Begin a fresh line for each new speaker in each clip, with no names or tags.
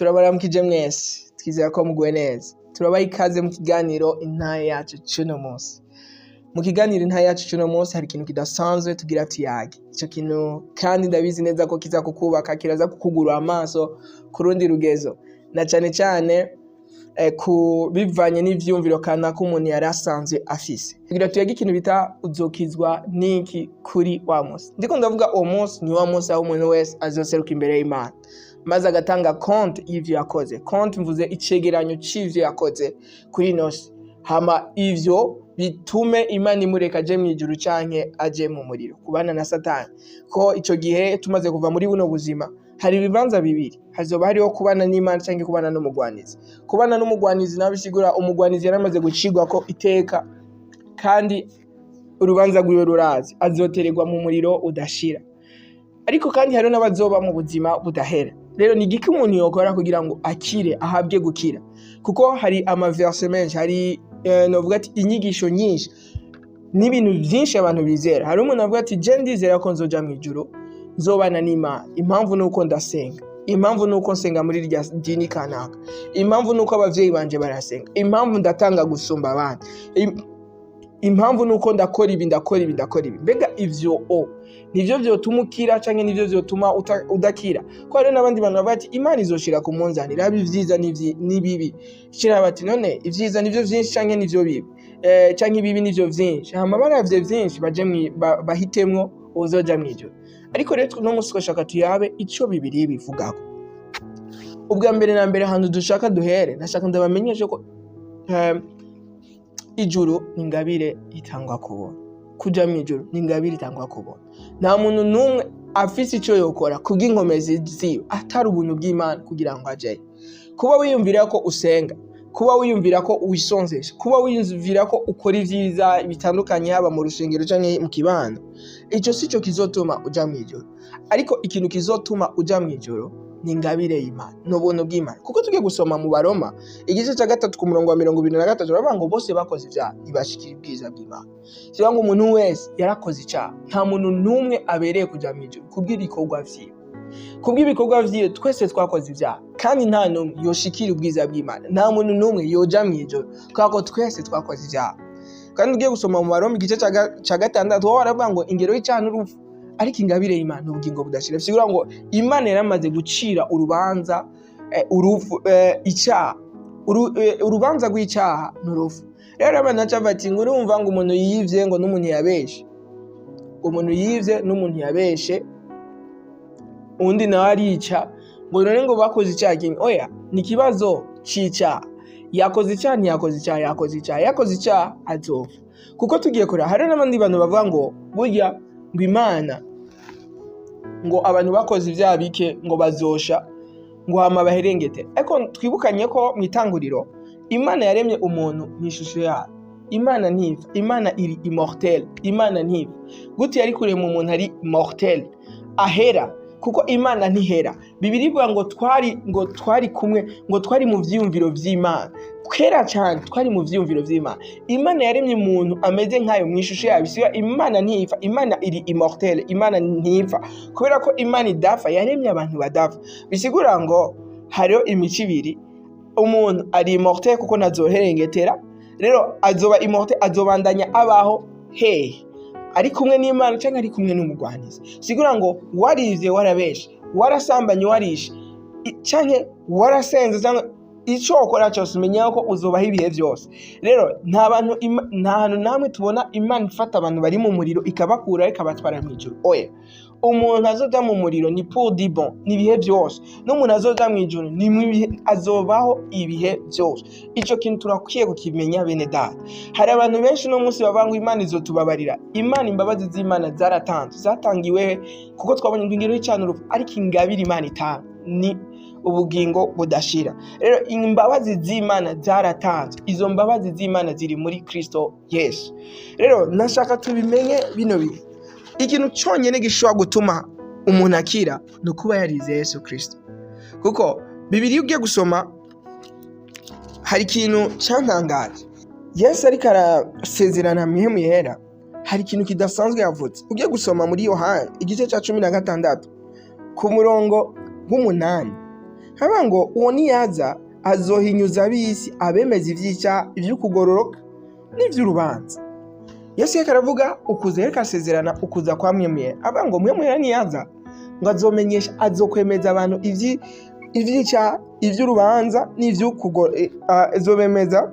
Turabaramukije mwese, twizera ko muguwe neza. Turabaha ikaze mu kiganiro Intahe Yacu c'uno munsi. Mu kiganiro Intahe Yacu c'uno munsi hari ikintu kidasanzwe tugira tuyage. Ico kintu kandi ndabizi neza ko kiza kukubaka, kiraza kukugurura amaso ku rundi rugezo. Na cane cane ku bivanye n'ivyumviro kanaka umuntu yari asanzwe afise. Tugira tuyage ikintu bita "Uzokizwa niki kuri wa munsi?" Ndiko ndavuga uwo munsi, ni wa munsi aho umuntu wese azoseruka imbere y'Imana maze agatanga konti y'ivyo yakoze. Konti mvuze icegeranyo c'ivyo yakoze kuri ino si, hama ivyo bitume Imana imureka aje mw'ijuru canke aje mu muriro kubana na Satani. Ko ico gihe tumaze kuva muri buno buzima, hari ibibanza bibiri hazoba hariho: kubana n'Imana canke kubana n'umugwanizi. Kubana n'umugwanizi nawe bisigura umugwanizi yaramaze gucirwako iteka kandi urubanza rwiwe rurazi, azotererwa mu muriro udashira. Ariko kandi hariho n'abazoba mu buzima budahera. Rero ni igiki umuntu yokora kugira ngo akire, ahabwe gukira? Kuko hari amaverse menshi, hari novuga ati inyigisho nyinshi n'ibintu vyinshi abantu bizera. Hari umuntu avuga ati: "Je ndizera ko nzoja mw'ijuru, nzobana n'Imana. Impamvu nuko ndasenga, impamvu nuko nsenga muri rya dini kanaka, impamvu nuko abavyeyi banje barasenga, impamvu ndatanga gusumba abandi, impamvu nuko ndakora ibi, ndakora ibi, ndakora ibi." Mbega ivyo o nivyo vyotuma ukira canke nivyo vyotuma udakira? Ko hariho n'abandi bantu bavuga ati: "Imana izoshira ku munzani, iraba ivyiza n'ibibi." Shira bati: "None ivyiza nivyo vyinshi canke nivyo bibi, canke ibibi nivyo vyinshi?" Hama baravye vyinshi baje bahitemwo uzoja mw'ijuru. Ariko rero uno munsi twashaka tuyabe ico Bibiliya ibivugako. Ubwa mbere na mbere, ahantu dushaka duhere, ndashaka ndabamenyeshe ko ijuru ni ingabire itangwa kubona. Kuja mw'ijuru ni ingabire itangwa kubona. Nta muntu n'umwe afise ico yokora kubw'inkomezi ziwe atari ubuntu bw'Imana kugira ngo ajeyo. Kuba wiyumvira ko usenga, kuba wiyumvira ko wisonzesha, kuba wiyumvira ko ukora ivyiza bitandukanye, haba mu rusengero canke mu kibano, ico sico kizotuma uja mw'ijuru. Ariko ikintu kizotuma uja mw'ijuru ni ingabire y'Imana, ni ubuntu bw'Imana. Kuko tugiye gusoma mu Baroma igice ca 3 ku murongo wa 23, baravuga ngo bose bakoze ivyaha, ntibashikira ubwiza bw'Imana. Kivuga ngo umuntu wese yarakoze icaha, nta muntu n'umwe abereye kuja mw'ijuru kubw'ibikorwa vyiwe. Kubw'ibikorwa vyiwe twese twakoze ivyaha, kandi nta n'umwe yoshikira ubwiza bw'Imana, nta muntu n'umwe yoja mw'ijuru kubera ko twese twakoze ivyaha. Kandi ugiye gusoma mu Baroma igice ca 6, wowe baravuga ngo ingero y'icyaha n'urupfu, ariko ingabire y'Imana ni ubugingo budashira. Bisigura ngo Imana yaramaze gucira urubanza urupfu, icyaha. Urubanza rw'icyaha ni urupfu. Rero abantu baca bati ngo urumva ngo umuntu yivye ngo n'umuntu yabeshe, umuntu yivye n'umuntu yabeshe, undi nawe arica, ngo none ngo bakoze icyaha kimwe? Oya, ni ikibazo c'icyaha. Yakoze icyaha, ntiyakoze icyaha? Yakoze icyaha. Yakoze icyaha, azopfa. Kuko tugiye kureba, hari n'abandi bantu bavuga ngo burya ngo Imana ngo abantu bakoze ibyaha bike ngo bazosha, ngo hama baherengete. Ariko twibukanye ko mu itanguriro Imana yaremye umuntu mu ishusho yayo. Imana ntiva, Imana iri immortelle, Imana ntiva. Gute yari kurema umuntu ari mortel, ahera? Kuko Imana ntihera. Bibiliya ivuga ngo twari kumwe, ngo twari mu vyiyumviro vy'Imana kera cyane, twari mu vyiyumviro vy'Imana. Imana yaremye umuntu ameze nkayo, mu ishusho yayo. Bisiga Imana ntifa, Imana iri immortelle, Imana ntifa. Kubera ko Imana idapfa, yaremye abantu badapfa. Bisigura ngo hariho imico ibiri: umuntu ari immortel kuko ntazoherengetera. Rero azoba immortel, azobandanya abaho hehe? Ari kumwe n'Imana cyangwa ari kumwe n'umugwanizi? Sigura ngo warivye, warabeshe, warasambanye, warishe, canke warasenze, cyangwa ico wakora cyose, umenya ko uzobaho ibihe byose. Rero nta bantu nta hantu namwe tubona Imana ifata abantu bari mu muriro ikabakura ikabatwara mu ijuru. Oya, umuntu azoja mu muriro ni pour de bon, ni ibihe byose, n'umuntu azoja mu ijuru ni mu bihe, azobaho ibihe byose. Ico kintu turakwiye kukimenya, bene data. Hari abantu benshi uno munsi bavuga ngo Imana izotubabarira. Imana, imbabazi z'Imana zaratanzwe. Zatangiwe he? Kuko twabonye ngo ingero y'icyaha n'urupfu, ariko ingabire Imana itanga ni ubugingo budashira. Rero imbabazi z'Imana zaratanzwe, izo mbabazi z'Imana ziri muri Kristo Yesu. Rero nashaka tubimenye bino bintu: ikintu cyonyine gishobora gutuma umuntu akira ni ukuba yarize Yesu Kristo. Kuko Bibiliya, ugiye gusoma, hari ikintu cyantangaje. Yesu ariko arasezerana Mpwemu Yera, hari ikintu kidasanzwe yavutse. Ugiye gusoma muri Yohani igice cya 16 ku murongo w'8. Haba ngo uwo niyaza azohinyuza ab'isi, abemeza ivy'icyaha, ivy'ukugororoka n'ivy'urubanza. Yesu yariko aravuga ukuza, yariko asezerana ukuza kwa Mpwemu Yera. Avuga ngo Mpwemu Yera niyaza ngo azomenyesha, azokwemeza abantu ivy'icyaha, ivy'urubanza azobemeza,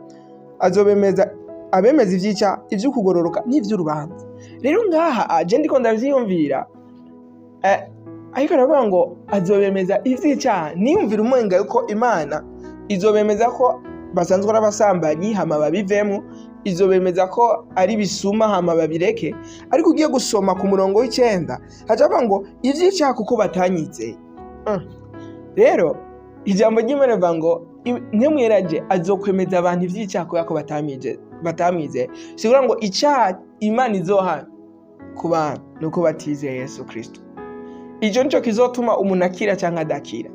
azobemeza, abemeza ivy'icyaha, ivy'ukugororoka n'ivy'urubanza. Rero ngaha je ndiko ndavyiyumvira, ariko aravuga ngo azobemeza ivy'icyaha, niyumvira umenga yuko Imana izobemeza ko basanzwe ari abasambanyi hama babivemo, izobemeza ko ari bisuma hama babireke. Ariko ugiye gusoma ku murongo w'9, haca avuga ngo ivy'icyaha kuko batanyizeye. Rero ijambo ry'Imana rivuga ngo Mpwemu Yera aje azokwemeza abantu ivy'icyaha kubera ko batamwizeye. Sigura ngo icyaha Imana izohana ku bantu nuko batizeye Yesu Kristo. Ico nico kizotuma umuntu akira canke adakira.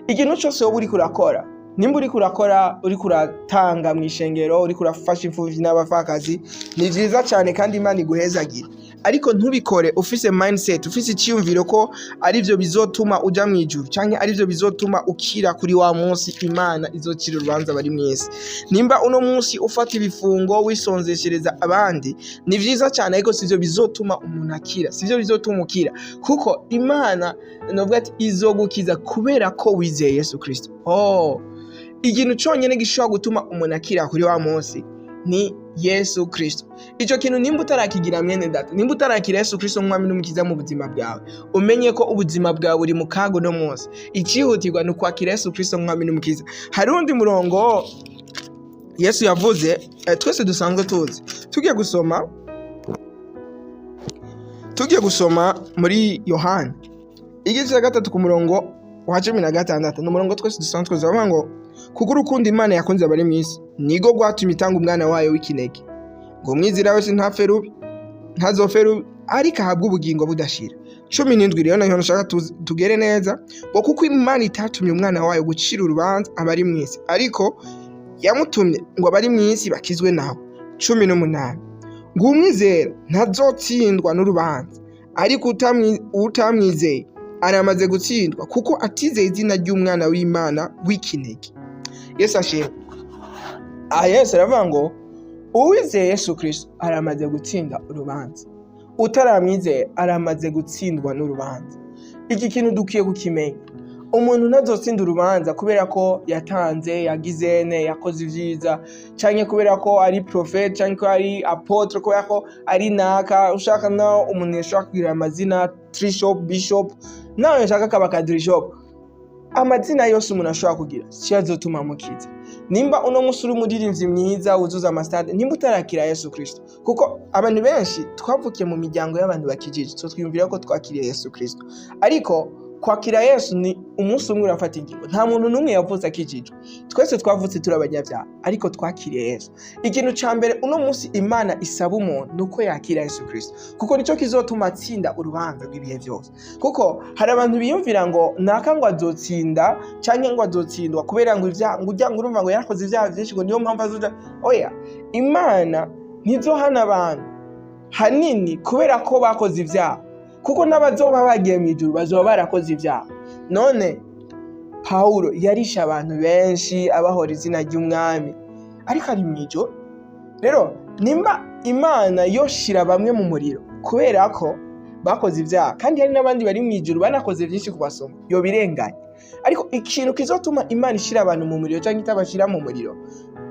Ikintu cose wowe uriko urakora, nimba uriko urakora, uriko uratanga mw'ishengero, uriko urafasha imfuvyi n'abapfakazi, ni vyiza cane kandi Imana iguhezagire. Ariko ntubikore ufise mindset, ufise iciyumviro ko arivyo bizotuma uja mw'ijuru canke arivyo bizotuma ukira kuri wa munsi Imana izocira urubanza bari mw'isi. Nimba uno munsi ufata ibifungo wisonzeshereza abandi, ni vyiza cane, ariko sivyo bizotuma umuntu akira, sivyo bizotuma ukira, kuko Imana novuga ati izogukiza kubera ko wizeye Yesu Kristo. Oh, ikintu conyene gishobora gutuma umuntu akira kuri wa munsi ni Yesu Kristo. Ico kintu nimba utarakigira, mwene data, nimba utarakira Yesu Kristo nk'umwami n'umukiza mu buzima bwawe, umenye ko ubuzima bwawe buri mu kaga uno munsi. Icihutirwa ni ukwakira Yesu Kristo nk'umwami n'umukiza. Hari undi murongo Yesu yavuze, twese dusanzwe tuzi. Tugiye gusoma muri Yohana igice cya 3 ku murongo wa 16, ni umurongo twese dusanzwe tuzi. Bavuga ngo kuko urukundo Imana yakunze abari mw'isi nigo rwatumye itanga umwana wayo w'ikinege, ngo umwizera wese ntapfe rubi, ntazopfe rubi, ariko ahabwe ubugingo budashira. 17 rero nayo nshaka tugere neza, ngo kuko Imana itatumye umwana wayo gucira urubanza abari mw'isi, ariko yamutumye ngo abari mw'isi bakizwe nawe. 18 ngo umwizera ntazotsindwa n'urubanza, ariko utamwizeye aramaze gutsindwa, kuko atizeye izina ry'umwana w'Imana w'ikinege. Yesu ashimwe. Aha Yesu aravuga ngo uwizeye Yesu Kristo aramaze gutsinda urubanza, utaramwizeye aramaze gutsindwa n'urubanza. Iki kintu dukwiye kukimenya. Umuntu ntazotsinda urubanza kubera ko yatanze, yagize ne, yakoze ivyiza, canke kubera ko ari prophète, canke ko ari apôtre, kubera ko ari naka. Ushaka naho umuntu yashobora kugira amazina trishop, bishop, nawe yashaka akaba kadrishop, amazina yose umuntu ashobora kugira siyo azotuma amukiza. Nimba uno munsi uri umuririmbyi mwiza wuzuza amastade, nimba utarakira Yesu Kristo, kuko abantu benshi twavukiye mu miryango y'abantu bakijije, so twiyumvira ko twakiriye Yesu Kristo. Ariko kwakira Yesu ni umunsi umwe urafata ingingo. Nta muntu n'umwe yavutse akijijwe, twese twavutse turi abanyabyaha, ariko twakiriye Yesu. Ikintu ca mbere uno munsi Imana isaba umuntu ni uko yakira Yesu Kristo, kuko nico kizotuma atsinda urubanza rw'ibihe byose. Kuko hari abantu biyumvira ngo naka ngo azotsinda canke ngo azotsindwa kubera ngo ivyaha, ngo urya ngo urumva ngo yarakoze ivyaha vyinshi, ngo niyo mpamvu azoja. Oya, Imana ntizohana abantu hanini kubera ko bakoze ivyaha, kuko n'abazoba bagiye mu ijuru bazoba barakoze ivyaha. None Pawulo yarishe abantu benshi abahora izina ry'umwami, ariko ari mu ijuru. Rero nimba Imana yoshira bamwe mu muriro kubera ko bakoze ibyaha, kandi hari n'abandi bari mu ijuru banakoze byinshi kubasoma, yobirenganya. Ariko ikintu kizotuma Imana ishira abantu mu muriro cyangwa itabashira mu muriro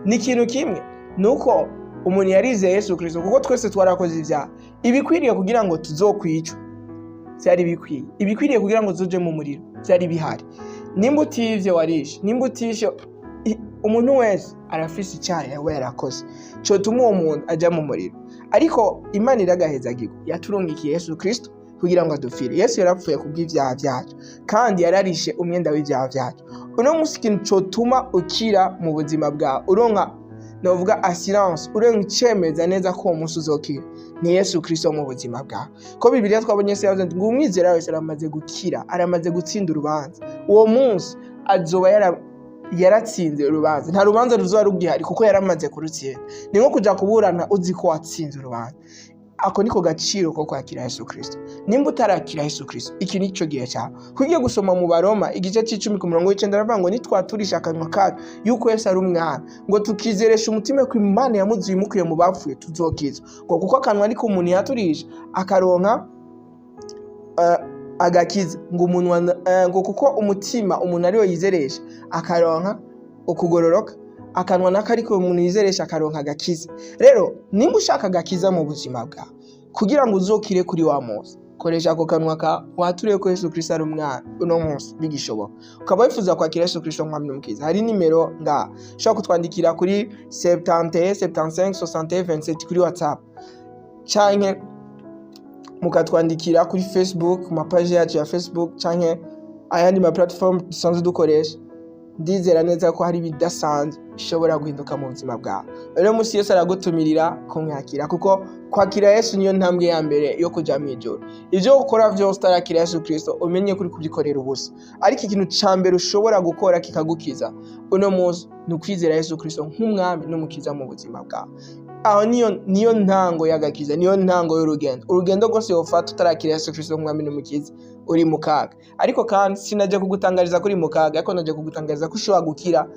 ni ikintu kimwe, ni uko umuntu yarizeye Yesu Kristo. Kuko twese twarakoze ibyaha, ibikwiriye kugira ngo tuzokwicwe byari bikwiye, ibikwiriye kugira ngo tuje mu muriro byari bihari. Nimba utivye warishe, nimba utishe, umuntu wese arafise icyaha yaba yarakoze cotuma uwo muntu aja mu muriro. Ariko Imana iragahezagirwa, yaturungikiye Yesu Kristo kugira ngo adupfire. Yesu yarapfuye kubw'ivyaha vyacu kandi yararishe umwenda w'ivyaha vyacu. Uno munsi ikintu cotuma ukira mu buzima bwawe, uronka novuga assurance, uronka icemeza neza ko uwo munsi uzokira, ni Yesu Kristo mu buzima bwawe. Ko Bibiliya twabonye Yesu yavuze ngo umwizera wese aramaze gukira, aramaze gutsinda urubanza. Uwo munsi azoba yaratsinze urubanza, nta rubanza ruzoba rugihari kuko yaramaze kurutsinda. Ni nko kuja kuburana uzi ko watsinze urubanza. Ako niko gaciro ko kwakira Yesu Kristo. Nimba utarakira Yesu Kristo, iki nico gihe cyawe. Kugiye gusoma mu Baroma igice c'icumi ku murongo w'icenda, aravuga ngo nitwaturisha akanwa kacu yuko Yesu ari umwana, ngo tukizeresha umutima ko Imana yamuzuye imukuye mu bapfuye, tuzokizwa. Ngo kuko akanwa ariko umuntu yaturisha akaronka agakiza, ngo umuntu ngo kuko umutima umuntu ariwe yizeresha akaronka ukugororoka, akanwa nako ariko umuntu yizeresha akaronka agakiza. Rero nimba ushaka agakiza mu buzima bwawe kugira ngo uzokire kuri wa munsi, koresha ako kanwa ka waturiye ko Yesu Kristo ari umwana uno munsi bigishoboka. Ukaba wifuza kwakira Yesu Kristo nk'umwami n'umukiza, hari nimero ngaha ushobora kutwandikira kuri 71 75 61 27 kuri WhatsApp, canke mukatwandikira kuri Facebook, ku mapaji yacu ya Facebook, canke ayandi ma platform dusanzwe dukoresha. Ndizera neza ko hari ibidasanzwe bishobora guhinduka mu buzima bwawe. Rero munsi Yesu aragutumirira kumwakira, kuko kwakira Yesu niyo ntambwe ya mbere yo kuja mu ijuru. Ivyo ukora vyose utarakira Yesu Kristo, umenye kuri kubyikorera ubusa. Ariko ikintu ca mbere ushobora gukora kikagukiza uno munsi ni ukwizera Yesu Kristo nk'umwami n'umukiza mu buzima bwawe. Aho niyo ntango y'agakiza, niyo ntango y'urugendo. Urugendo rwose wofata utarakira Yesu Kristo nk'umwami n'umukiza, uri mu kaga. Ariko kandi sinajya kugutangariza ko uri mu kaga, ariko najya kugutangariza ko ushobora gukira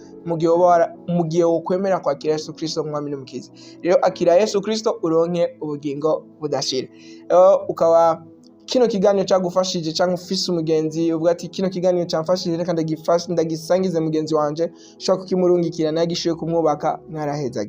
mu gihe wokwemera kwakira Yesu Kristo nk'umwami n'umukiza. Rero akira Yesu Kristo uronke ubugingo budashira. Rero ukaba kino kiganiro cyagufashije, cyangwa ufise umugenzi uvuga ati: "Kino kiganiro cyamfashije, reka ndagisangize mugenzi wanje", ushobora kukimurungikira nawe gishoboye kumwubaka. Mwaraheza.